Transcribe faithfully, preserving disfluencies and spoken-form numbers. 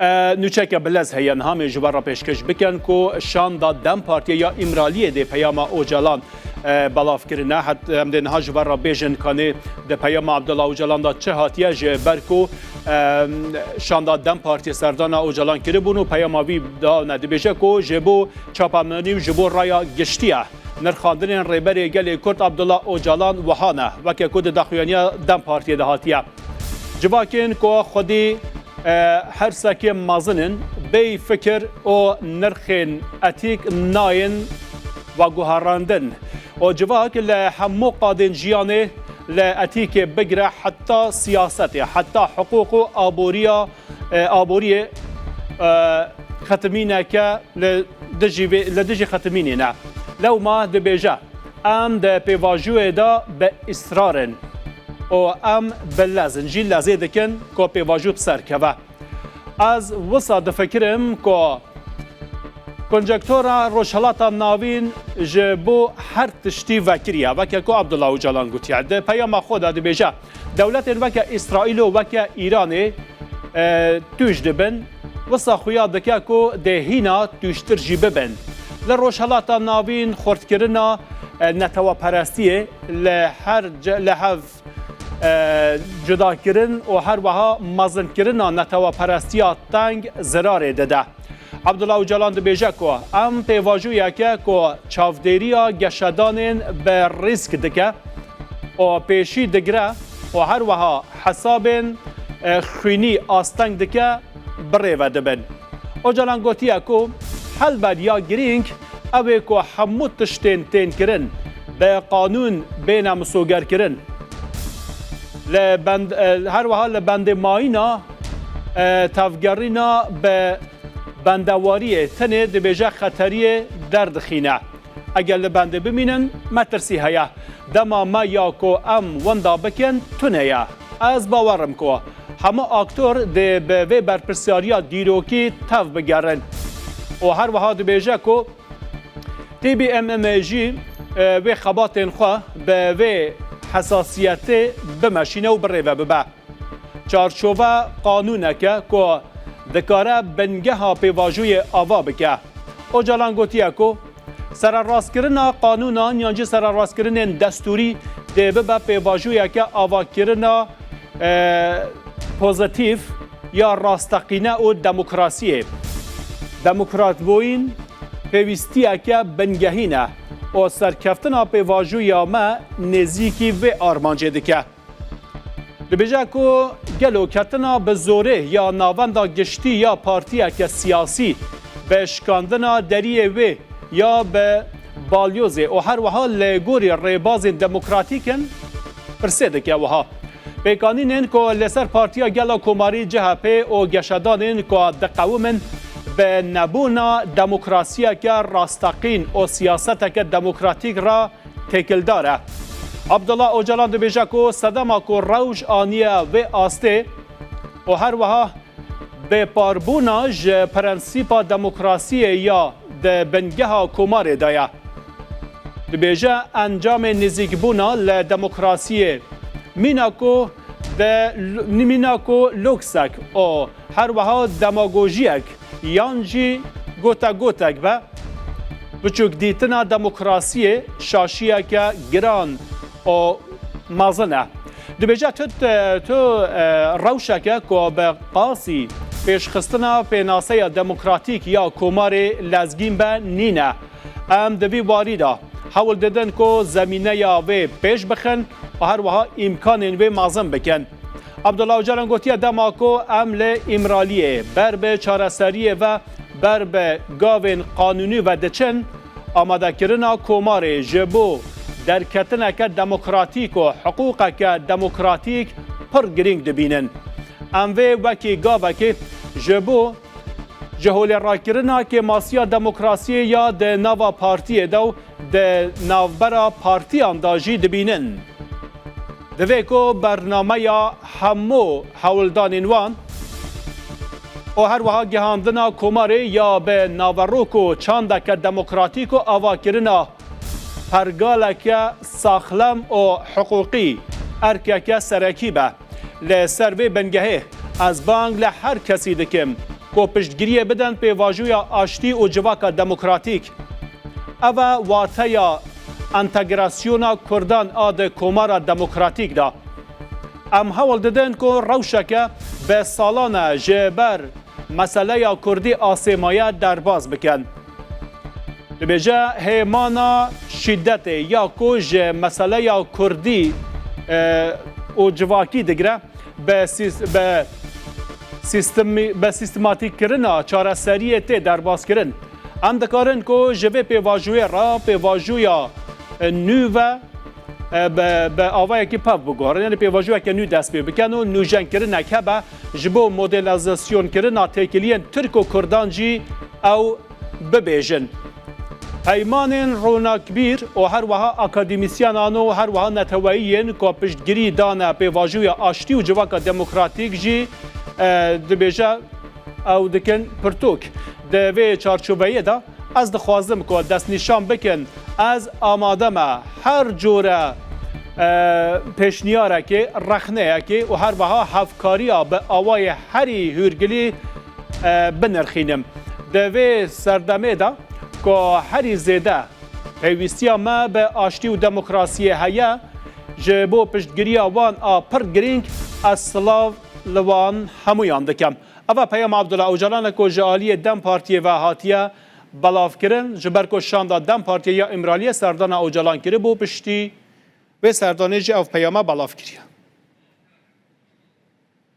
E, nûçeke bilez heye niha em ê ji we re pêşkêş bikin ku şanda DEM Partiyê ya Îmraliyê dê peyama Ocalan, e, belav kirine. Het-, em dê niha ji we re bêjin kanê di peyama Abdullah Ocalan de çi hatiye, ji ber ku, e, şanda DEM Partiyê serdana Ocalan kiribûn û peyama wî dane. Dibêje ku ji bo çapemenî û ji bo raya giştiye nirxandinên Rêberê Gelê Kurd Abdullah Ocalan wiha ne, weke ku di daxuyaniya DEM Partiyê de hatiye. Civakên ku xwedî, e, hersekê mezin in, bêyî fikir û nirxên etîk nayên veguherandin. Û civak li hemû qadên jiyanê, li etîkê bigire heta siyasetê, heta hiqûq û aboriya, e, aboriyê, e, xetimîneke li dijî vê, li dijî xetimînê ne. Lewma dibêje, em di pêvajoyê de bi îsrar in û em bi lez in, jî lezê dikin ku pêvajo bi ser keve. Ez wisa difikirim ku konjonktura Rojhilata Navîn ji bo her tiştî vekirî ye, weke ku Abdullah Ocalan gotiye. Di peyama xwe de dibêje, dewletên weke Îsraîl û weke Îranê, e, tûj dibin, wisa xuya dike ku dê hîna tûjtir jî bibin. Li Rojhilata Navîn xurtkirina, e, neteweperestiyê li her ce-, li hev, e, cudakirin û her wiha mezinkirina neteweperestiya teng zirarê dide. Abdullah Ocalan dibêje ku em pêvajoyeke ku çavdêriya geşedanên bi rîsk dike û pêşî digire û her wiha hesabên, e, xwînî asteng dike, bi rê ve dibin. Ocalan gotiye ku helbet ya girîng ew ê ku hemû tiştên tên kirin bi qanûn bêne misogerkirin. Li bend-, e, her wiha li bendê mayîna, e, tevgerîna bi bendewariyê tenê dibêje xeteriyê derdixîne. Eger li bendê bimînin, metirsî heye. Dema me ya ku em winda bikin tune ye. Ez bawer im ku hemû aktor dê bi vê berpirsiyariya dîrokî tev bigerin. Û her wiha dibêje ku T B M M jî, e, wê xebatên xwe bi vê hesasiyetê bimeşîne û bi rê ve bibe. Çarçove qanûnek e ku dikare bingeha pêvajoyê ava bike. Ocalan gotiye ku sererastkirina qanûnan yan jî sererastkirinên destûrî dê bibe pêvajoyeke avakirina, e, pozîtîf ya rasteqîne û demokrasiyê. Demokratbûyîn pêwîstiyeke bingehîn e û serkeftina pêvajoya me nêzîkî vê armancê dike. Dibêje ku gelo ketina bi zorê ya navenda giştî ya partiyeke siyasî bi şikandina deriyê wê ya bi balyozê û her wiha li gorî rêbazên demokratîk in, pirsê dike wiha. Pêkanînên ku li ser Partiya Gela Komarî C H P û geşedanên ku diqewimin bi nebûna demokrasiyeke rasteqîn û siyaseteke demokratîk re têkildar e. Abdullah Ocalan dibêje ku sedema ku rewş aniye vê astê û her wiha bêparbûna ji prensîpa demokrasiyê ya di bingeha Komarê de ye. Dibêje encamê nêzîkbûna li demokrasiyê mîna ku de, mîna ku loksek û her wiha demagojiyek yan jî gotegotek be, biçûkdîtina demokrasiyê şaşiyeke giran û mezin e. Dibêje tu, tu, e, rewşeke ku bi qasî pêşxistina pênaseya demokratîk ya Komarê Lezgîn be nîne. Em di vî warî de hewl didin ku zemîneya vê pêş bixin û her wiha îmkanên wê mezin bikin. Abdullah Ocalan gotiye, dema ku em li Îmraliyê ber bi çareseriyê ve ber bi gavên qanûnî ve diçin, amadekirina Komarê ji bo derketineke demokratîk û hiqûqeke demokratîk pir girîng dibînin. Em vê wekî gavekê ji bo ji holêrakirina kêmasiya demokrasiyê ya di nava partiyê de û di navbera partiyan de jî dibînin. Divê ku bernameya hemû hewldanên wan û her wiha gihandina Komarê ya bi naverok û çandeke demokratîk û avakirina pergaleke saxlem û hiqûqî erkeke serekî be. Li ser vê bingehê ez bang li her kesî dikim ku piştgiriyê bidin pêvajoya aştî û civaka demokratîk. Ev e wateya entegrasyona Kurdan a di Komara Demokratîk de. Em hewl didin ku rewşeke bi salan e ji ber meseleya Kurdî asê maye derbas bikin. Dibêje hêmana şîdetê ya ku ji meseleya Kurdî, e, û civakî digire, bi sîs-, bi sîstemî-, bi sîstematîkkirina çareseriyê tê derbaskirin. Em dikarin ku ji vê pêvajoyê re pêvajoya, e, nû ve, e, bi, bi avayekî pev biguherin. Yanî pêvajoyeke nû dest pê bikin û nûjenkirinek hebe ji bo modelizasyonkerina têkiliyên Tirk û Kurdan jî ew bibêjin. Peymanên ronakbîr û her wiha akademîsyenan û her wiha neteweyî yên ku piştgirî dane pêvajoya aştî û civaka demokratîk jî, e, dibêje ew dikin pirtûk. Di vê çarçoveyê de ez dixwazim ku destnîşan bikin, ez amade me her cure, e, pêşniyarekê, rexneyekê û her wiha hevkariya bi awayê herî hûrgilî, e, binirxînim. Di vê serdemê de ku herî zêde pêwîstiya me bi aştî û demokrasiyê heye, ji bo piştgiriya wan a pir girîng ez silav li wan hemûyan dikim. Eva peyama Abdullah Ocalan e ku ji aliyê DEM Partiyê ve hatiye belavkirin, ji ber ku şanda DEM Partiyê ya Îmraliyê serdana Ocalan kiribû, piştî vê serdanê jî ev peyama belav kiriye.